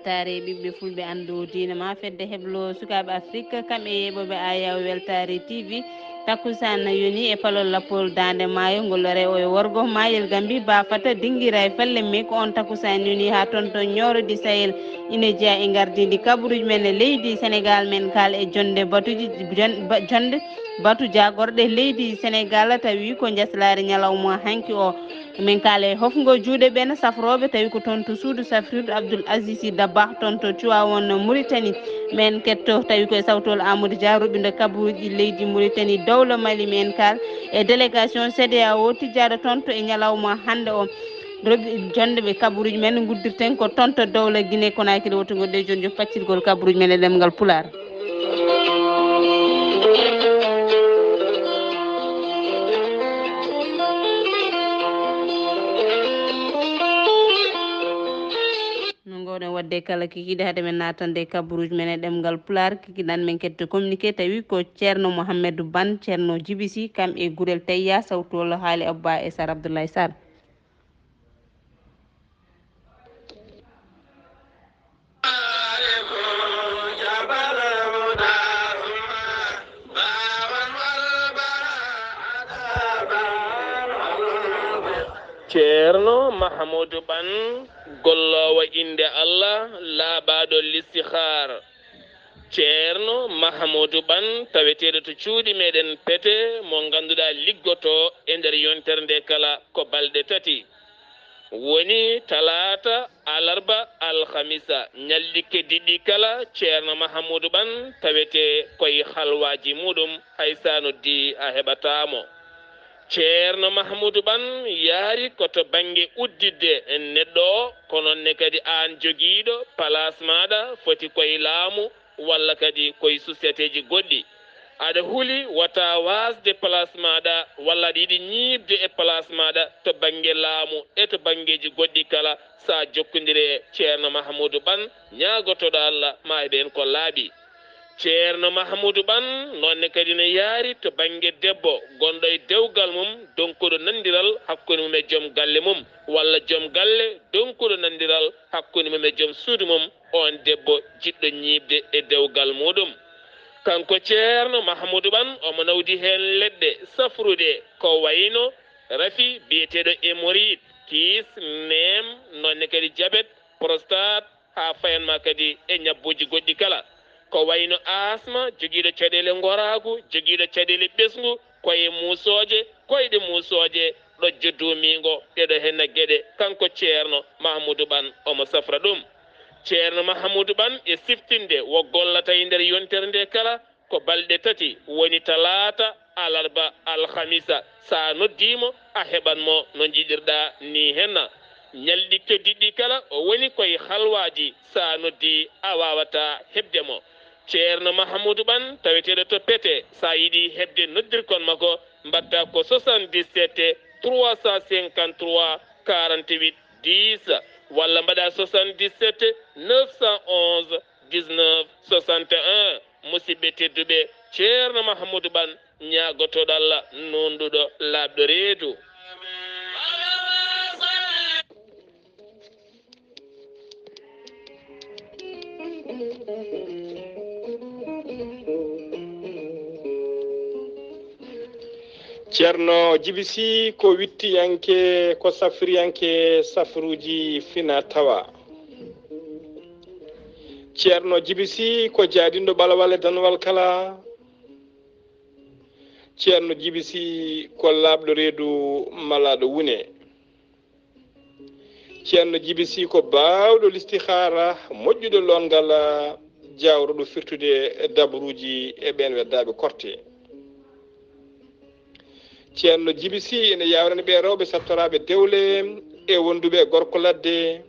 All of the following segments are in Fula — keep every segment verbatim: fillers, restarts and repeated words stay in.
Taare ɓiɓɓe fulɓe anndu diina ma fedde heblo sukaaɓe Afrik kam e yeeɓooɓe Ayaw Weltaare T V. Takkusaan yoni e palol lappol daande maayo ngol rewo e worgo maayel Gambi baafata dingira e falle me ko on takkusaan yoni haa toon to ñooro di Sahel ina jeya e ngardiindi kaburuuji men e leydi Senegaal men kaal e jonde batuji jon- ba- jonde batu jaagorɗe leydi Senegaal tawi ko njaslaare ñalawma hanki o. Min kaale hofngo juuɗe ɓen safrooɓe, tawi ko toon to suudu safrirdu Abdoul Aziz Sy Dabakh toon to Tiwaawoon Mauritanie. Men ketto tawi ko e sawtol Amadou Dia, ruɓindo kabuuji leydi Mauritanie, dowla Mali. Men kaal e délégation C D A O tijjaaɗo toon to e ñalawma hannde o. Roɓi jonde ɓe kabuuji men nguddirten ko toon to dowla Guinée Conakry. Woto ngonɗe jooni joom paccirgol kabuuji men e ɗemngal Pulaar. No ngoɗen wadde kala kikiɗe hade men natande kaburuji men e ɗemngal Pulaar, kikiɗan men kedde communiqué tawi ko Ceerno Mouhamadou Ban, Ceerno Djiby Sy, kam e gurel Tayya, sawtu walla haali Abba e Sar Abdoulaye Sar. Ceerno Mahamuudu Ɓan, golloowo innde Allah, laaɓaaɗo listihaar. Ceerno Mahamuudu Ɓan, taweteeɗo to cuuɗi meɗen Pete, mo ngannduɗaa liggotoo e nder yontere nde kala ko balɗe tati. Woni talaata, alarba, alhamisa, ñalɗi keddiiɗi kala, Ceerno Mahamuudu Ɓan tawetee koye halwaaji muuɗum, hay so a noddii a heɓataa mo. Ceerno Mahamuudu Ɓan yaari ko to bannge udditde neɗɗo o, ko noon ne kadi aan jogiiɗo palaas maaɗa foti koye laamu, walla kadi koye sociétéji goɗɗi. Aɗa huli wota waasde place maaɗa, walla aɗa yiɗi ñiiɓde e place maaɗa to bannge laamu e to banngeeji goɗɗi kala, so a jokkondire e Ceerno Mahamuudu Ɓan, ñaagotoɗo Allah, ma heɓ heen ko laaɓi. Ceerno Mahamuudu Ɓan, noon ne kadi ne yaari to bannge debbo gonɗo e dewgal mum, donkuɗo nanndiral hakkunde mum e joom galle mum, walla joom galle donkuɗo nanndiral hakkunde mum e joom suudu mum, oon debbo jiɗɗo ñiiɓde e dewgal muuɗum. Kanko Ceerno Mahamuudu Ɓan, omo nawdi heen leɗɗe safruɗe, ko wayno rafi biyeteeɗo hémorroïde, kiis, neem, noon ne kadi jabet, prostate, haa fayan ma kadi e ñabbuuji goɗɗi kala. Ko wayno asma, jogiiɗo caɗeele ngoraagu, jogiiɗo caɗeele ɓesngu, koye muusooje, koyɗe muusooje, ɗojjo duumiingo, ɗeɗo henna geɗe, kanko Ceerno Mahamuudu Ɓan omo safra ɗum. Ceerno Mahamuudu Ɓan e siftinde wo gollata e nder yontere nde kala, ko balɗe tati, woni talaata, alarba, alhamisa. So a noddii mo, a heɓan mo no njiɗirɗaa nii henna. Ñalɗi keddiiɗi kala, o woni koye halwaaji. So a noddii, a waawataa heɓde mo. Ceerno Mahamuudu Ɓan, taweteeɗo to Pete, so a yiɗii heɓde noddirkon makko, mbaɗtaa ko soixante-dix-sept trois cent cinquante-trois quarante-huit dix, walla mbaɗaa soixante-dix-sept neuf cent onze dix-neuf soixante et un. Musidɓe tedduɓe, Ceerno Mahamuudu Ɓan, ñaagotoɗo Allah, nuunɗuɗo, laaɓɗo reedu. Ceerno Jibi Si ko wittiyanke, ko safriyanke safruuji fina tawa. Ceerno Jibi Si ko jaadinɗo ɓalawal e danwal kala. Ceerno Jibi Si ko laaɓɗo reedu malaaɗo wune. Ceerno Jibi Si ko baawɗo listihaara, moƴƴuɗo loongal, jaawruɗo firtude dabruuji e ɓeen weddaaɓe korte. Ceerno Jibi Si ene yaawrani ɓe rewɓe sattoraaɓe dewle e wonduɓe e gorko ladde.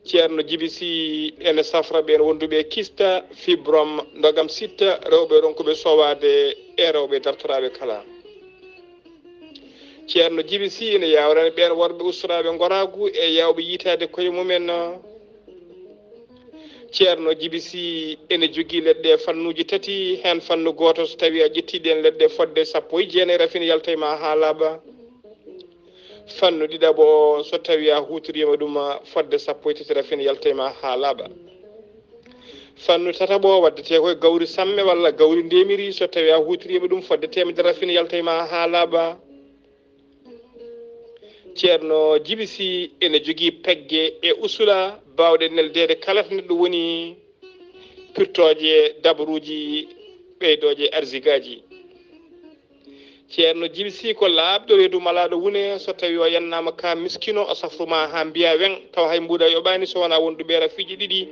Ceerno Jibi Si ene safra ɓeen wonduɓe e kista, fibrom, ndogam sitta, rewɓe ronkuɓe sowaade e rewɓe dartoraaɓe kala. Ceerno Jibi Si ene yaawrani ɓeen worɓe ustoraaɓe ngoraagu e yaawɓe yiytaade koye mumen. Ceerno Jibi Si ene jogii leɗɗe fannuuji tati, heen fannu gooto, so tawii a ƴettii ɗeen leɗɗe fotde sappo e jeenayi, rafin yalta e ma haa laaɓa. Fannu ɗiɗaɓo o, so tawi a hutoriima ɗum fodde sappo e tati rafin, yaltay ma haa laaɓa. Fannu tataɓo o, waddetee koye gawri samme walla gawri ndemiri, so tawi a hutoriima ɗum fodde teemedere rafin, yaltay ma haa laaɓa. Ceerno Jibi Si ene jogii pegge e usula baawɗe neldeede kala to neɗɗo woni, pirtooje dabaruuji, ɓeydooje arzigaaji. Ceerno Jibi Si ko laaɓɗo reedu malaaɗo wune, so tawi o yannaama ka miskino, o safru ma haa mbiya weŋ, tawa hay mbuuɗa yoɓaani so wonaa wonduɓe rafiiji ɗiɗi,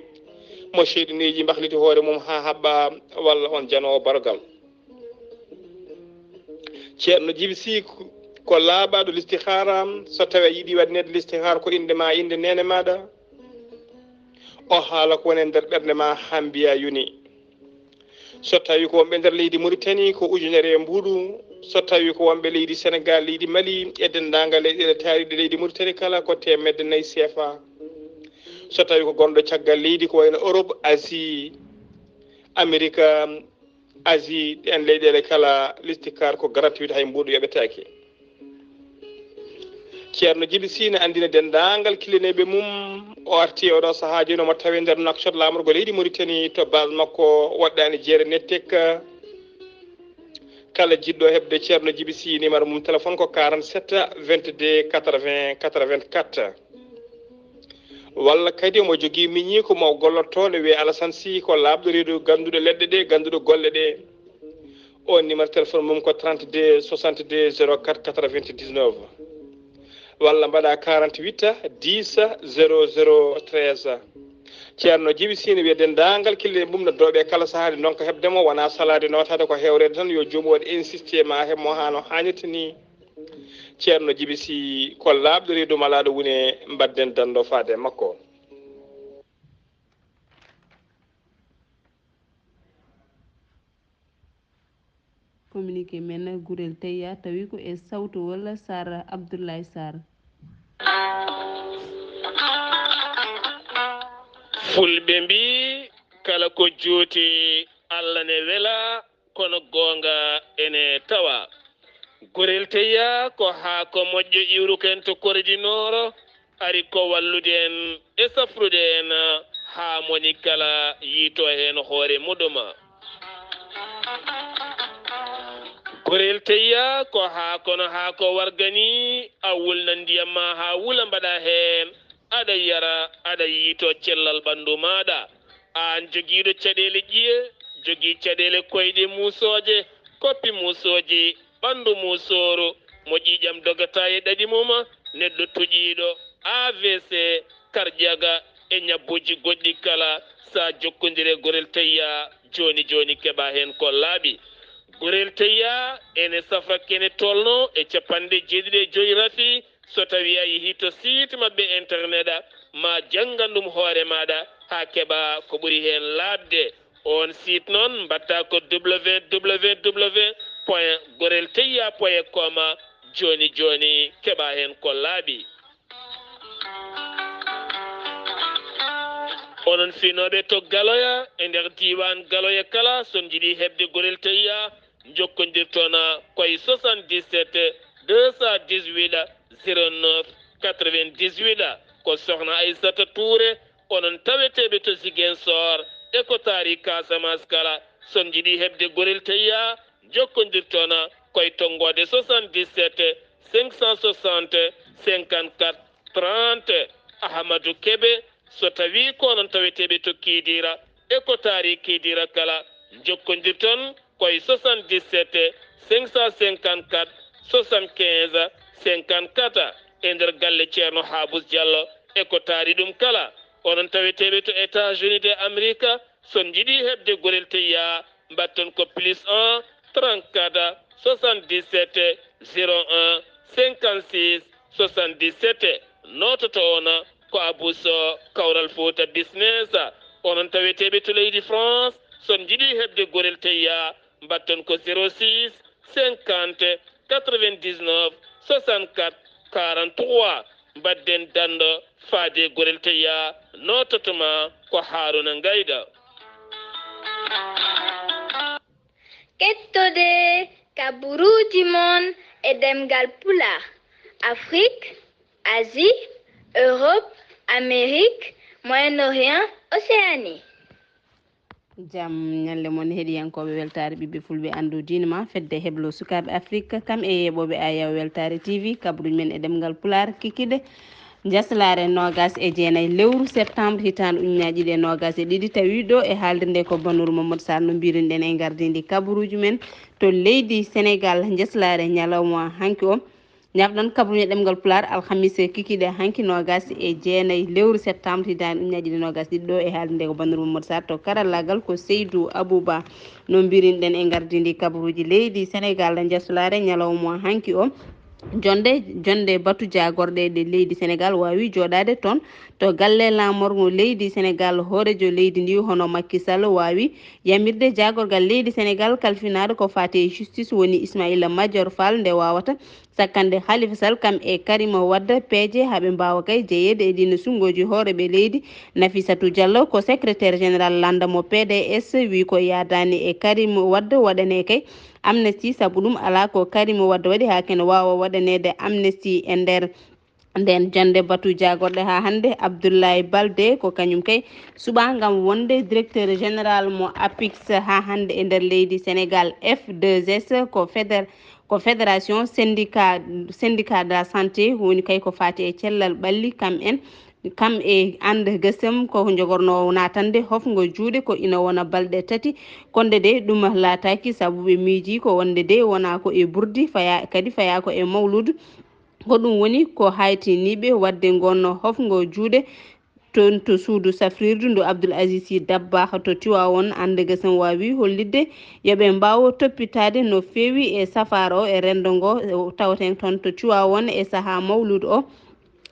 mo seyɗineeji mbahliti hoore mum haa haɓɓa, walla on janoowo barogal. Ceerno Jibi Si ko laaɓaaɗo listihaara, so tawi a yiɗi waɗneede listihaara ko innde ma, innde neene maaɗa, o haala ko woni e nder ɓernde ma haa mbiya yoni. So tawi ko wonɓe nder leydi Mauritanie, ko ujunere e mbuuɗu. So tawi ko wonɓe leydi Senegal, leydi Mali e denndaangal leyɗeele taariiɗe leydi Mauritanie kala, ko teemedde nayi C F A. So tawi ko gonɗo caggal leydi, ko wayno Europe, Asie, Amerika, Asie, ɗeen leyɗeele kala, listikaar ko gratuit, hay mbuuɗu yoɓetaake. Ceerno Jibi Si ne anndina denndaangal killineeɓe mum, o arti e oɗo sahaa jooni, omo tawe nder Nouakchott, laamorgo leydi Mauritanie, to base makko woɗɗaani jeere Nettek. Kala jiɗɗo heɓde Ceerno Jibi Si, numéro mum téléphone ko quarante-sept vingt-deux quatre-vingts quatre-vingt-quatre. Walla kadi omo jogii miñiiko mo gollotooɗo, wiyee Alassane Sy, ko laaɓɗo reedu, gannduɗo leɗɗe ɗe, gannduɗo golle ɗe. O numéro téléphone mum ko trente-deux soixante-deux zéro quatre quatre-vingt-dix-neuf. Walla mbaɗa quarante-huit dix zéro zéro treize. Ceerno Jibi Si ne wiya denndaangal kille mum no dooɓe kala sahaa, ɗi ndonka heɓde mo, wonaa salaade nootaade, ko hewreede tan, yo joomum waɗ insisté ma heɓ mo haa no haanirta ni. Ceerno Jibi Si ko laaɓɗo reedu malaaɗo wune, mbadden danndo faade e makko. Communiqué men Gurel Teyya tawi ko e sawtowol Sar Abdoulaye Sar. Fulɓe mbii kala ko juuti Allah ne wela, kono goonga ene tawa. Gurel Teyya ko haako moƴƴo iwruken to Kore di Nooro, ari ko wallude en e safrude en haa moni kala yiito heen hoore muɗum. Gorel teyya ko haa kono haa ko warga nii, a wulna ndiyam ma haa wula mbaɗa heen, aɗa yara, aɗa yiito cellal ɓanndu maaɗa. Aan jogiiɗo caɗeele ƴiye, jogii caɗeele koyɗe muusooje, koppi muusooji, ɓanndu muusooru, mo ƴiiƴam dogata e ɗaɗi mum, neɗɗo tuƴiiɗo, A V C, karƴaga e ñabbuuji goɗɗi kala, so a jokkondire gorel teyya jooni jooni keɓa heen ko laaɓi. Gorel teyya ene safra kene tolno e capanɗe jeeɗiɗi e joy rafi, so tawi a yehi to site maɓɓe internet ma janngan ɗum hoore maaɗa haa keɓa ko ɓuri heen laaɓde. Oon site noon mbaɗta ko www point gorel teyya point com, jooni jooni keɓa heen ko laaɓi. Onon finooɓe to Galoya, e nder diiwaan Galoya kala, so on njiɗi heɓde gorel teyya, njokkondirton koye soixante-dix-sept deux cent dix-huit zéro neuf quatre-vingt-dix-huit. Ko Sohna Aissata Touré, onon taweteeɓe to Ziguinchor e ko taari Casamance kala, so on njiɗi heɓde gorel teyya, njokkondirton koye tonngoode soixante-dix-sept cinq cent soixante cinquante-quatre trente. Ahamadou Kébé, so tawii ko onon taweteeɓe to Kidira e ko taari Kidira kala, njokkondirton koye soixante-dix-sept cinq cent cinquante-quatre soixante-quinze cinquante-quatre. E nder galle Ceerno Haabus Jallo e ko taari ɗum kala, onon taweteeɓe to États-Unis de Amerique, so on njiɗi heɓde gorel teyya, mbaɗton ko plus un trente-quatre soixante-dix-sept zéro un cinquante-six soixante-dix-sept. Noototo on ko Abou Sow, Kawral Fouta Business. Onon taweteeɓe to leydi France, so on njiɗi heɓde gorel teyya, mbaɗton ko zéro six cinquante quatre-vingt-dix-neuf soixante-quatre quarante-trois. Mbaɗden danndo faade gorel teyya, noototo ma ko Haruna Ngayda. Kettode kaburuuji mon e ɗemngal Pulaar. Afrique, Asie, Europe, Amérique, Moyen-Orient, Océanie. Jam ñalle mon heɗiyankooɓe weltaare ɓiɓɓe fulɓe anndu diine ma fedde heblo sukaaɓe Afrique kam e yeeɓooɓe ayaw weltaare T V kabaruuji men e ɗemngal pulaar kikiɗe. Njaslaare noogas e jeenayi lewru septembre hitaande ujunnaaji ɗiɗi e noogas e ɗiɗi tawi ɗo e haalde nde ko Banuru Mamadou Sarr no mbirunoɗen e ngardiindi kabaruuji men to leydi Sénégal. Njaslaare ñalawma hanki o ñaafɗon kabaruuji ɗemngal pulaar alhamis kikiɗe hanki noogas e jeenayi lewru septembre hitaande ujunnaaji ɗiɗi noogas ɗiɗi ɗo e haalde nde ko Banuru Mamadou Sarr to karallaagal ko Seydou Abouba. No mbirunoɗen e ngardiindi kabaruuji leydi Sénégal njaslaare ñalawma hanki o. Jonde, jonde batu jaagorɗe ɗe leydi Sénégal waawi jooɗaade toon to galle laamorgo leydi Sénégal. Hooreejo leydi ndi hono Macky Sall waawi yamirde jaagorgal leydi Sénégal kalfinaaɗo ko faati e justice woni Ismaïla Madior Fall nde waawata sakkande Khalifa Sall kam e Karim Wade peeje haa ɓe mbaawa kay jeyeede e ɗiin sunngooji hooreeɓe leydi. Nafissatou Diallo ko secrétaire général lannda mo P D S wi ko yaadaani e Karim Wade waɗanee kay amnesty, sabu ɗum alaa ko Karim Wade waɗi haa kene waawa waɗaneede amnesty e nder nden jannde batu jaagorɗe haa hannde. Abdoulaye Baldé ko kañum kay suɓaa ngam wonde directeur général mo APIX haa hannde e nder leydi Sénégal. F deux S ko fédér-, ko fédération syndicat, syndicat de la santé, woni kay ko faati e cellal ɓalli kam en, kam e And Gueusseum ko jogornoowo naatande hofngo juuɗe ko ina wona balɗe tati. Konde de ɗum laataaki sabu ɓe miiji ko wonde de wonaa ko e burdi, faya-, kadi fayaa ko e mawluudu. Ko ɗum woni ko haytiniiɓe waɗde ngon hofngo juuɗe toon to suudu safrirdu ndu Abdoul Aziz Sy Dabakh to Tiwaawoon. And Gueusseum waawi hollitde yo ɓe mbaaw toppitaade no feewi e safaara o e renndo ngo, e, tawaten toon to Tiwaawoon e sahaa mawluudu o.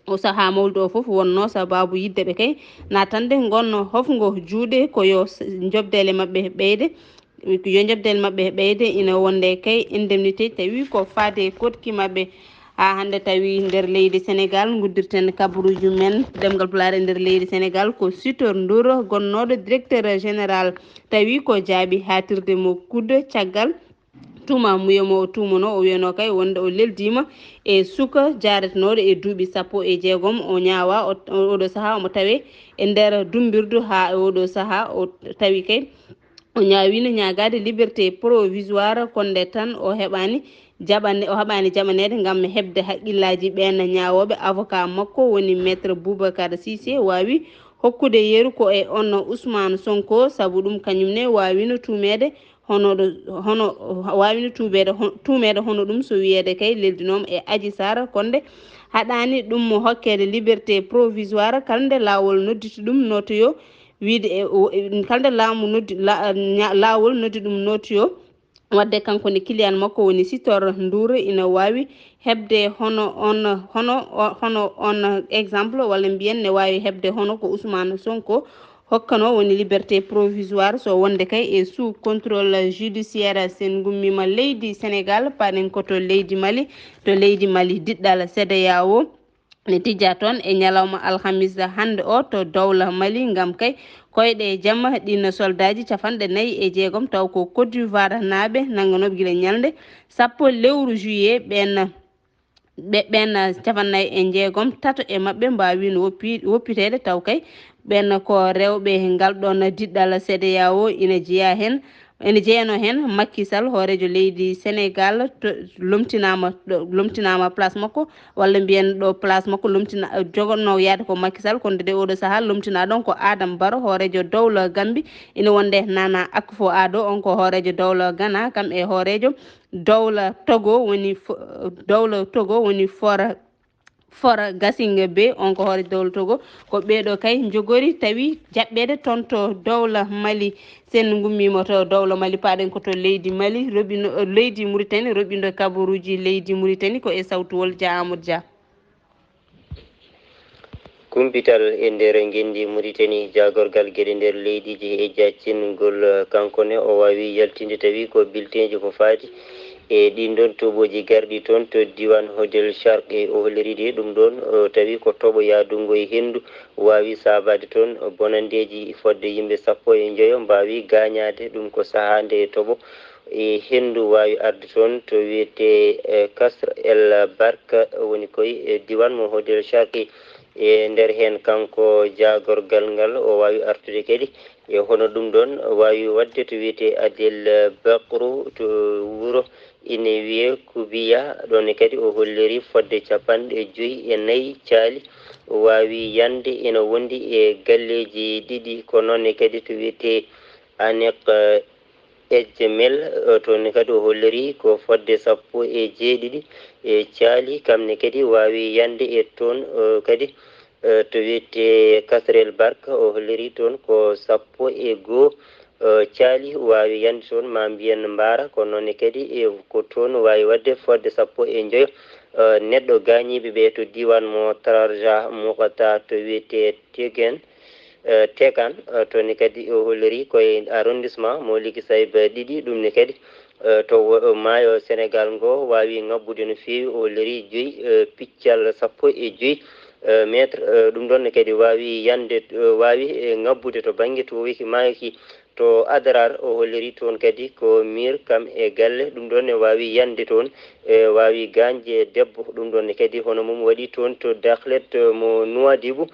O sahaa mawluudu o fof wonnoo sabaabu yiɗde ɓe kay naatande ngon hofngo juuɗe ko yo s-, njoɓdeele maɓɓe ɓeyde, yo njoɓdeele maɓɓe ɓeyde ina wonde kay indemnité tawi ko faade koɗki maɓɓe. Haa hannde tawi nder leydi Sénégal nguddirten kabaruuji men ɗemngal pulaar e nder leydi Sénégal ko Sitor Ndour gonnooɗo directeur général tawi ko jaaɓi haatirde mo kudde caggal tuma muye mo o tuumanoo, o wiyanoo kay wonde o leldiima e suka jaaretenooɗo e duuɓi sappo e jeegom. O ñaawaa, o, oɗo sahaa omo tawee e nder dummbirdu haa e oɗo sahaa o tawi kay o ñaawiino ñaagaade liberté provisoire, kono nde tan o heɓaani jaɓane-, o heɓaani jaɓaneede ngam heɓde hakkillaaji ɓeen ñaawooɓe. Avocat makko woni Maître Boubacar Cissé waawi hokkude yeru ko e on Ousmane Sonko, sabu ɗum kañum ne waawiino tuumeede hono ɗo, hono, waawiino tuubeede hon-, tuumeede hono ɗum so wiyeede kay leldinooma e Adji Sarr, kono nde haɗaani ɗum mo hokkeede liberté provisoire, kala nde laawol nodditi ɗum notoyo, wiyde e, o, e, kala nde laamu noddi, la-, ña-, laawol noddi ɗum notoyo. Waɗde kanko ne client makko woni Sitor Ndour ina waawi heɓde hono on, hono, o-, hono on exemple, walla mbiyen ne waawi heɓde hono ko Ousmane Sonko hokkanoo woni liberté provisoire so wonde kay e sous contrôle judiciaire. Sen ngummiima leydi Sénégal, paɗen ko to leydi Mali, to leydi Mali diɗɗal CEDEAO ne tijjaa toon e ñalawma alhamis hannde o to dowla Mali ngam kay koyɗe jamma ɗin soldaaji capanɗe nayi e jeegom taw ko Côte d'Ivoire naaɓe nannganooɓe gila ñalnde sappo lewru juillet ɓeen. Ɓe, ɓeen, ah, capannay e jeegom, tato e maɓɓe mbaawiino woppi-, woppiteede, taw kay ɓeen ko rewɓe ngal ɗoon diɗɗal CEDEAO ina jeyaa heen, ina jeyanoo heen Macky Sall, hooreejo leydi Sénégal, to, lomtinaama, ɗo, lomtinaama place makko, walla mbiyen ɗo place makko lomtina-, jogotnoo yahde ko Macky Sall, kono de oɗo sahaa lomtinaa ɗoon ko Adama Barrow, hooreejo dowla Gambie, ina wonde Nana Akufo-Addo, on ko hooreejo dowla Ghana, kam e hooreejo dowla Togo woni fo-, dowla Togo woni Fora, Fora Gasinga Be, on ko hoore dowla Togo. Ko ɓeeɗo kay njogori tawi jaɓɓeede toon to dowla Mali. Sen ngummiima to dowla Mali, paaɗen ko to leydi Mali, roɓino, leydi Mauritanie, roɓindo kabaruuji leydi Mauritanie ko e sawtuwol Dia Amadou Dia. Kumpital e nder ngenndi Mauritanie, jaagorgal geɗe nder leydiiji e jaccingol, eh, kanko ne o waawi yaltinde tawi ko bilteeji ko faati e ɗiin ɗoon toɓooji garɗi toon to diiwaan Hodel Shark. E o holliri de ɗum ɗoon, o tawi ko toɓo yaadungo e henndu waawi saabaade toon bonanndeeji fodde yimɓe sappo e njoyo mbaawi gaañaade. Ɗum ko sahaa nde toɓo E henndu waawi arde toon to wiyetee, e, Kasr El Barka, woni koye, e, diiwaan mo Hodel Sharki. E nder heen, kanko jaagorgal ngal, o waawi artude kadi, e hono ɗum ɗoon waawi waɗde to wiyetee Adel Bakru to wuro ine wiyee Kubiya. Ɗoon ne kadi o holliri fodde capanɗe joy e nayi caali waawi yande ina wondi e galleeji ɗiɗi. Ko noon ne kadi to wiyetee Anek, e Jemel, eh, toon ne kadi o holliri ko fodde sappo e jeeɗiɗi e caali, kam ne kadi waawi yande e toon, eh, kadi, eh, to wiyetee Kasrel Barka, o holliri toon ko sappo e goo, eh, caali waawi yande toon, ma mbiyen mbaara, kono noon ne kadi, eh, ko toon waawi waɗde fodde sappo e njoyo, eh, neɗɗo gaañiiɓe ɓe to diiwaan mo Tararja Mukata to wiyetee Tegen, eh, Tekan, eh, toon ne kadi o holliri ko e arrondissement mo Likisayba ɗiɗi, ɗum ne kadi, eh, to wo-, maayo Senegal ngo waawi ŋabbude no feewi, o holliri joyi, eh, piccal sappo e joyi, eh, mètre, eh, ɗum ɗoon ne kadi waawi yande, eh, waawi, eh, ŋabbude to bannge tooweeki maayo ki to Adrar, o holliri toon kadi ko miir kam e galle, ɗum ɗoon ne waawi yande toon, e waawi gaañde debbo. Ɗum ɗoon ne kadi hono mum waɗi toon to Dakhlet mo Nouadhibou,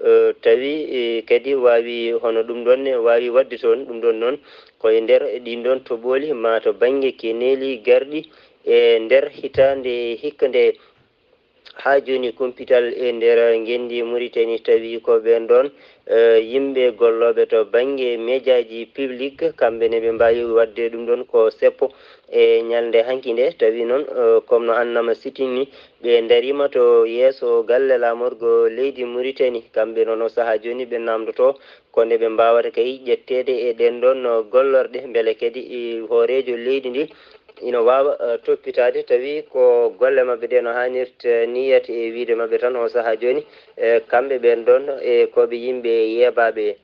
eh, tawi, eh, kadi waawi hono ɗum ɗoon ne waawi waɗde toon. Ɗum ɗoon noon ko e nder ɗiin ɗoon toɓooli ma to bannge keneeli garɗi e nder hitaande hikka nde. Haa jooni kumpital e nder ngenndi Muritani tawi ko ɓeen ɗoon, eh, yimɓe gollooɓe to bannge mejaaji public, kamɓe ne ɓe mbaawi waɗde ɗum ɗoon ko seppo e ñalnde hanki nde. Tawi noon, eh, comme no Annama sitini, ɓe ndariima to yeeso galle laamorgo leydi Muritani. Kamɓe noon o sahaa jooni ɓe naamndotoo ko nde ɓe mbaawata kay ƴetteede e ɗeen ɗoon gollorɗe, mbele kadi, eh, hooreejo leydi ndi ina waawa, eh, toppitaade, tawi ko golle maɓɓe ɗe no haanirta niyat e wiyde maɓɓe tan o sahaa jooni, eh, kamɓe ɓeen ɗoon, e ko ɓe yimɓe yeebaaɓe.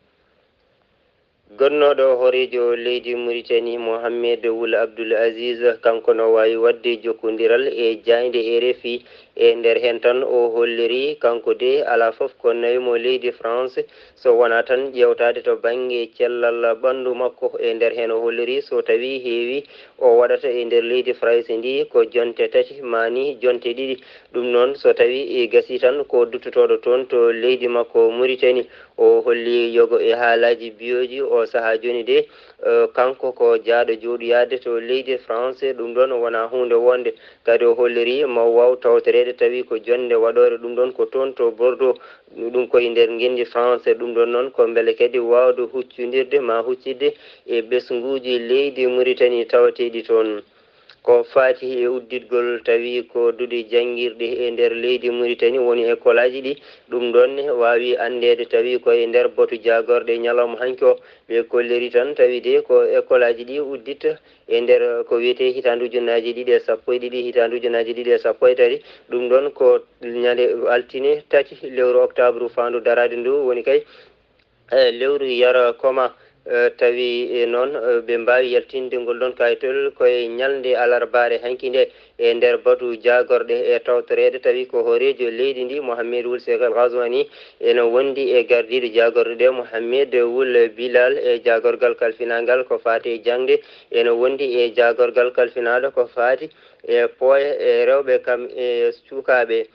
Gonnooɗo hooreejo leydi Muritani, Mohammed Wul Abdul Aziz, kanko no waawi waɗde jokkondiral e jaaynde R F I e nder heen tan o holliri, kanko de alaa fof ko nawi mo leydi France, so wonaa tan ƴeewtaade to bannge cellal ɓanndu makko. E nder heen o holliri so tawii heewi o waɗata e nder leydi Farayse ndi ko jonte tati maa ni jonte ɗiɗi. Ɗum noon so tawii gasii tan ko duttotooɗo toon to leydi makko Muritani. O holli yogo e haalaaji biyooji o sahaa jooni de, eh, kanko ko jaaɗo jooɗoyaade to leydi France. Ɗum ɗoon wonaa huunde wonde. Kadi o holliri ma waaw tawtoreede tawi ko jonnde waɗoore ɗum ɗoon ko toon to Bordeaux. Ɗum ko e nder ngenndi France. Ɗum ɗoon noon ko mbele kadi waawde huccondirde ma huccidde e ɓesnguuji leydi Muritani tawateeɗi toon. Ko faati e udditgol tawi ko duɗe janngirɗe e nder leydi Muritani woni ekolaaji ɗi. Ɗum ɗoon ne waawi anndeede tawi ko e nder batu jaagorɗe ñalawma hanki o ɓe kolliri tan tawi de ko ekolaaji ɗi udditta e nder ko wiyetee hitaande ujunnaaji ɗiɗi e sappo e ɗiɗi, hitaande ujunnaaji ɗiɗi e sappo e tati. Ɗum ɗoon ko ñande altine tati lewru octobre faandu daraade ndu woni kay, eh, lewru yara koma, eh, tawi, eh, noon, eh, ɓe mbaawi yaltinde ngol ɗoon kayitol ko e ñalnde alarbaare hanki nde e nder batu jaagorɗe e tawtoreede tawi ko hooreejo leydi ndi Mohamed Wul Cheikh El Ghazouani ene wondi e gardiiɗo jaagorɗe ɗe Mohamed Wul Bilal e jaagorgal kalfinaagal ko faati e jaŋde ene wondi e jaagorgal kalfinaaɗo ko faati e pooye e rewɓe kam e sukaaɓe.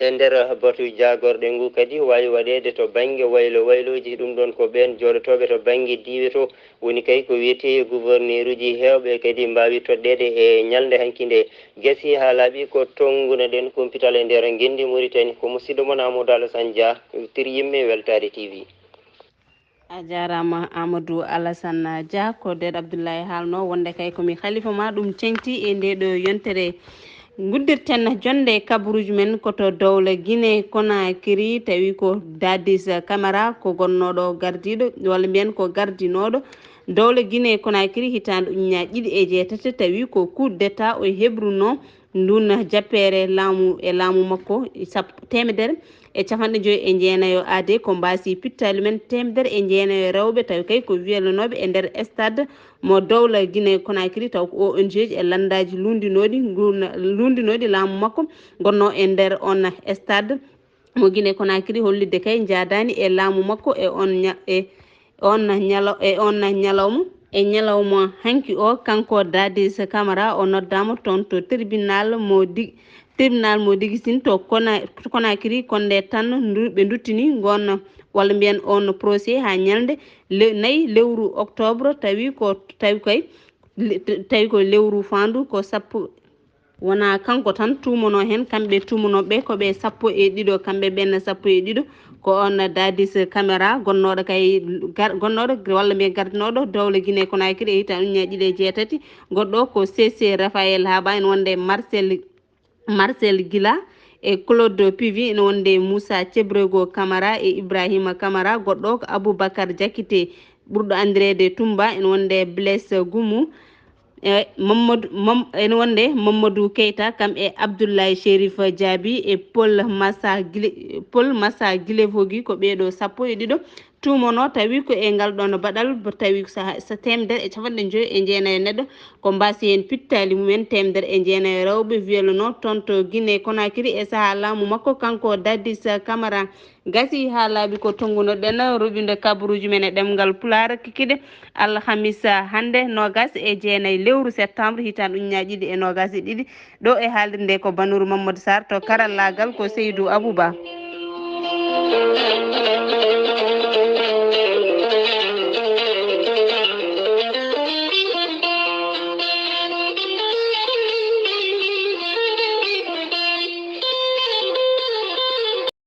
E nder batu jaagorɗe ngu kadi waawi waɗeede to bannge waylo waylooji, ɗum ɗoon ko ɓeen jooɗotooɓe to bannge diiwe to, woni kay ko wiyetee gouverneuruuji heewɓe kadi mbaawi toɗɗeede e ñalnde hanki nde. Gasi haa laaɓi ko tonnguno-ɗen kumpital e nder ngenndi Muritani. Ko musidɗo mon Amadou Alassane Dia, tir yimme Weltaare T V. A jaaraama Amadou Alassane Dia, ko Deeɗo Abdoulaye haalno wonde kay ko mi khalifa ma ɗum ceŋti e nde ɗo yontere. Nguddirten jonde kabaruuji men ko to dowla Guinée Conakry, tawi ko Dadis Camara ko gonnooɗo gardiiɗo, walla mbiyen ko gardinooɗo dowla Guinée Conakry hitaande ujunaaji ɗiɗi e jeetati, tawi ko coup d'État o heɓruno ndun jappeere laamu e laamu makko sappo, teemedere e capanɗe joyi e jeenayo A D ko mbaasi pittaali men teemedere e jeenayo rewɓe, tawi kay ko wiyelanooɓe e nder stade mo dowla Guinée Conakry, taw ko O N G ji e lanndaaji luundinooɗi ngun, luundinooɗi laamu makko ngonnoo e nder on stade mo Guinée Conakry, hollitde kay njaadaani e laamu makko e on ña-, e on ñala-, e on ñalawma. E ñalawma hanki o, kanko Dadis Camara o noddaama toon to tribunal mo Dig-, tribunal mo Digisin to Kona-, Conakry, konde tan ndu-, ɓe nduttini ngon, walla mbiyen on procès haa ñalnde le-, nayi lewru octobre, tawi ko, tawi koy, le-, tawi ko lewru faandu ko sappo, wonaa kanko tan tuumanoo heen, kamɓe tuumanooɓe ko ɓe sappo e ɗiɗo, kamɓe ɓeen sappo e ɗiɗo, ko on Dadis Camara, gonnooɗo kay gar-, gonnooɗo walla mbiyen gardinooɗo dowla Guinée Conakry e hitaande ujunnaji ɗiɗi e jeetati, goɗɗo ko C C Raphaël Haba, ene wonde Marcel, Marcel Gila e Claude Pivi, ene wonde Moussa Cebrego Camara e Ibrahima Camara, goɗɗo ko Aboubacar Diakité, ɓurɗo anndireede Tumba, ene wonde Blaise Goumou, e Mamadou, Mam-, ene wonde Mamadou Keita, kam e Abdoulaye Chérif Diaby e Paul Massa Guilé-, Paul Massa Guilevogi, ko ɓeeɗo sappo e ɗiɗo tuumanoo, tawi ko e ngal ɗoon baɗal, bo tawi ko sa, sa teemedere e capanɗe joyi e jeenayo neɗɗo, ko mbaasi heen pittaali mumen, teemedere e jeenayo rewɓe, wiyalano toon to Guinée Conakry e sahaa laamu makko, kanko Dadis Camara. Gasi haa laaɓi ko tonngunoɗen ruɓinde kabaruuji men e ɗemngal Pulaar kikiɗe alhamisa hannde, noogas e jeenayi lewru septembre, hitaande ujunnaji ɗiɗi e noogas e ɗiɗi, ɗo e haalirde ko Banuru Mamadou Sarr, to karallaagal ko Seydou Abouba.